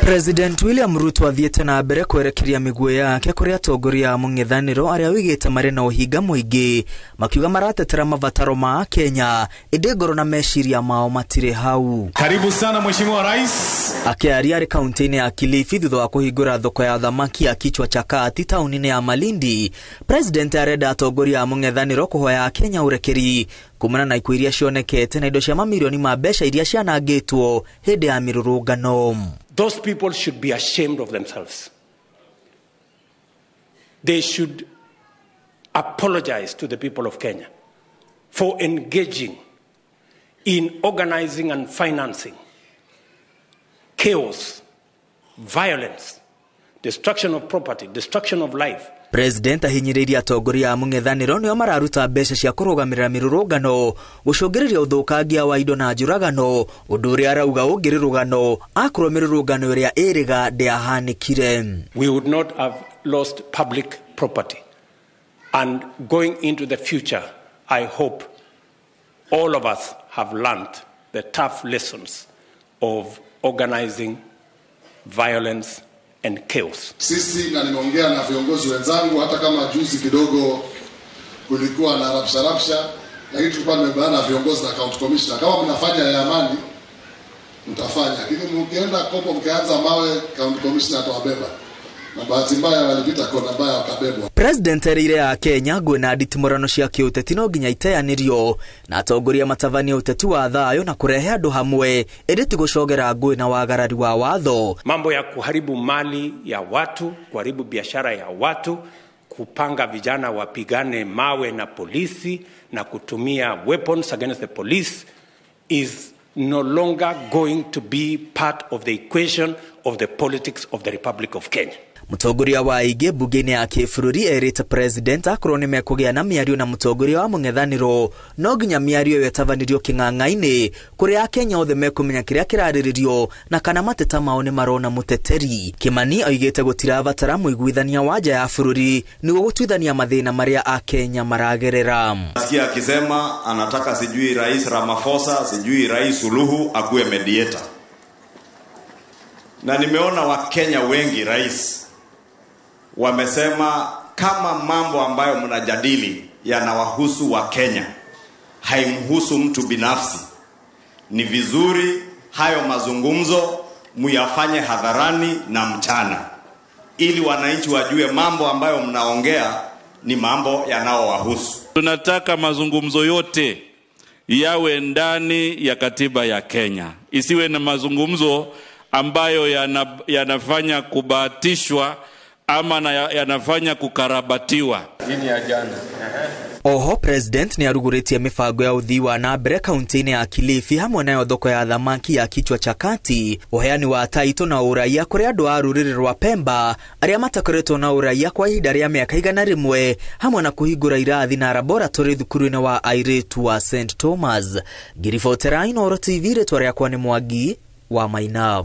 President William Ruto athiĩte na mbere kwerekeria mĩguĩ yake kũrĩ atongoria a mũng'ethanĩro arĩa oigĩte marĩ na ũhinga mũingĩ, makiuga maratetera mabataro ma Kenya ĩndĩ ngoro na meciria mao matirĩ hau. Karibu sana Mheshimiwa Rais. Akĩaria arĩ kaunti-inĩ ya Kilifi thutha wa kũhingũra thoko ya thamaki ya Kichwa cha Kati taũni-inĩ ya Malindi, President arenda atongoria a mũng'ethanĩro kũhoya Kenya ũrekeri kumana na ikuũ iria cionekete na indo cia mamirioni ma mbeca iria cianangĩtwo hĩndĩ ya mĩrũrũngano. Those people should be ashamed of themselves. They should apologize to the people of Kenya for engaging in organizing and financing chaos, violence, destruction of property, destruction of life. President ahinyĩrĩirie atongoria a mũng'ethanĩro nĩo mararuta mbeca cia kũrũgamĩrĩra mĩrũrũngano gũcũngĩrĩria ũthũkangia wa indo na njũragano, ũndũ ũrĩa arauga ũngĩrĩ rũgano akorwo mĩrũrũngano ĩrĩa ĩrĩga ndĩahanĩkire. We would not have lost public property. And going into the future, I hope all of us have learned the tough lessons of organizing violence and chaos. Sisi na nimeongea na viongozi wenzangu, hata kama juzi kidogo kulikuwa na rapsha rapsha, lakini tulikuwa tumebana na viongozi na county commissioner, kama mnafanya ya amani mtafanya, lakini mkienda kopo mkianza mawe, county commissioner atawabeba. Na bahati mbaya walipita kona mbaya wakabebwa. President erĩire ya Kenya ngũĩ na nditimũrano cia kĩũteti no nginya iteanĩrio na atongoria matabanie ũteti wa thayũ na kũrehe andũ hamwe ĩndĩ ti gũcogera ngũĩ na wagarari wa watho. Mambo ya kuharibu mali ya watu, kuharibu biashara ya watu, kupanga vijana wapigane mawe na polisi na kutumia weapons against the police is no longer going to be part of the equation of the politics of the Republic of Kenya. Mũtongoria wa aingĩ mbunge-inĩ ya kĩbũrũri erĩte president akorwo nĩ mekũgĩa na mĩario na mũtongoria wa mũng'ethanĩro no nginya mĩario ĩyo ĩtabanĩrio kĩng'ang'a-inĩ kũrĩa Akenya othe mekũmenya kĩrĩa kĩrarĩrĩrio na kana mateta mao nĩ marona mũteteri. Kimani oigĩte gũtirabatara mũiguithania wa nja ya bũrũri nĩguo gũtuithania mathĩna marĩa Akenya maragerera. Nasikia akisema anataka sijui Rais Ramaphosa, sijui Rais Suluhu akuwe mediator. Na nimeona Wakenya wengi, Rais, wamesema kama mambo ambayo mnajadili yanawahusu Wakenya, haimhusu mtu binafsi, ni vizuri hayo mazungumzo muyafanye hadharani na mchana, ili wananchi wajue mambo ambayo mnaongea ni mambo yanayowahusu. Tunataka mazungumzo yote yawe ndani ya katiba ya Kenya, isiwe na mazungumzo ambayo yanafanya kubahatishwa ama yanafanya kukarabatiwa. Oho President nĩ arugũrĩtie mĩbango ya ũthii wa na mbere kaunti-inĩ ya Kilifi hamwe nayo thoko ya thamaki ya Kichwa cha Kati, ũheani wa taitũ na ũraiya kũrĩ andũ a rũrĩrĩ rwa Pemba arĩa matakoretwo na ũraiya kwa ihinda rĩa mĩaka 100 hamwe na kũhingũra irathi na laboratory thukuru-inĩ wa airĩtu wa St Thomas. Ngiribotera Inooro TV, rĩtwa rĩakwa nĩ Mwangi wa Maina.